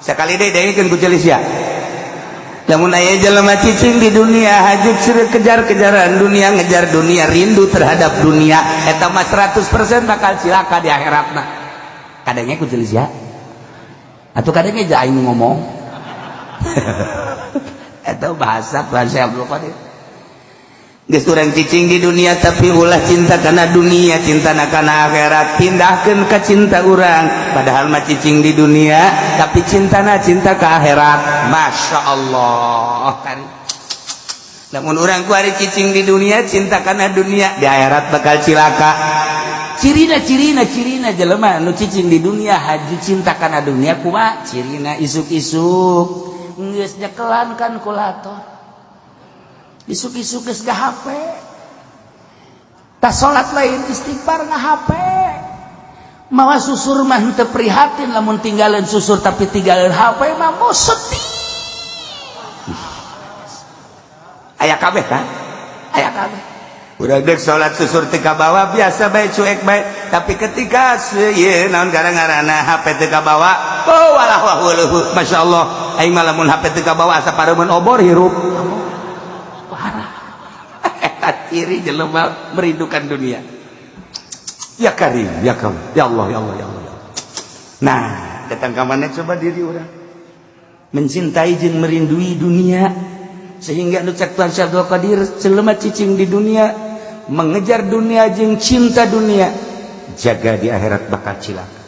Sekali deh dengekeun ku celis ya. Lamun aya jelema cicing di dunia, haju kejar-kejaran dunia, ngejar dunia, rindu terhadap dunia, eta mah 100% bakal cilaka di akhiratna. Kadangnya ku celis ya. Atau kadangnya aja aing ngomong. Eta bahasa bahasa Abdul Qadir. Geus urang cicing di dunia, tapi ulah cinta kana dunia, cinta kana akhirat, pindahkeun ka cinta urang. Padahal mah cicing di dunia, tapi cintana cinta ke akhirat. Masya Allah kan. Lamun urang kuari cicing di dunia, cinta kana dunia, di akhirat bakal cilaka. Cirina, cirina, cirina jelema nu cicing di dunia, haju cinta kana dunia, kumaha cirina? Isuk-isuk geus nyekelan kalkulator, isuk-isuk geus ka HP, tas salat lain istighfar, nga HP, mawa susur mah henteu prihatin lamun tinggalin susur, tapi tinggalin HP mah mau sedih. Aya kabeh kan, aya kabeh. Udah dek salat, susur teu kabawa, biasa bae, cuek bae. Tapi ketika ieu naon gara-garana HP teu kabawa, oh walah wah weuh, masyaallah, aing mah lamun HP teu kabawa asa pareumeun obor hirup. Parah. Eta ciri jelema merindukan dunia. Ya Karim, ya Karim, ya Allah, ya Allah, ya Allah, ya Allah. Nah, datang ke mana coba diri orang mencintai jeung merindui dunia, sehingga nu cek Tuhan Syekh Abdul Qadir, jelema cicing di dunia, mengejar dunia jeung cinta dunia, jaga di akhirat bakal cilaka.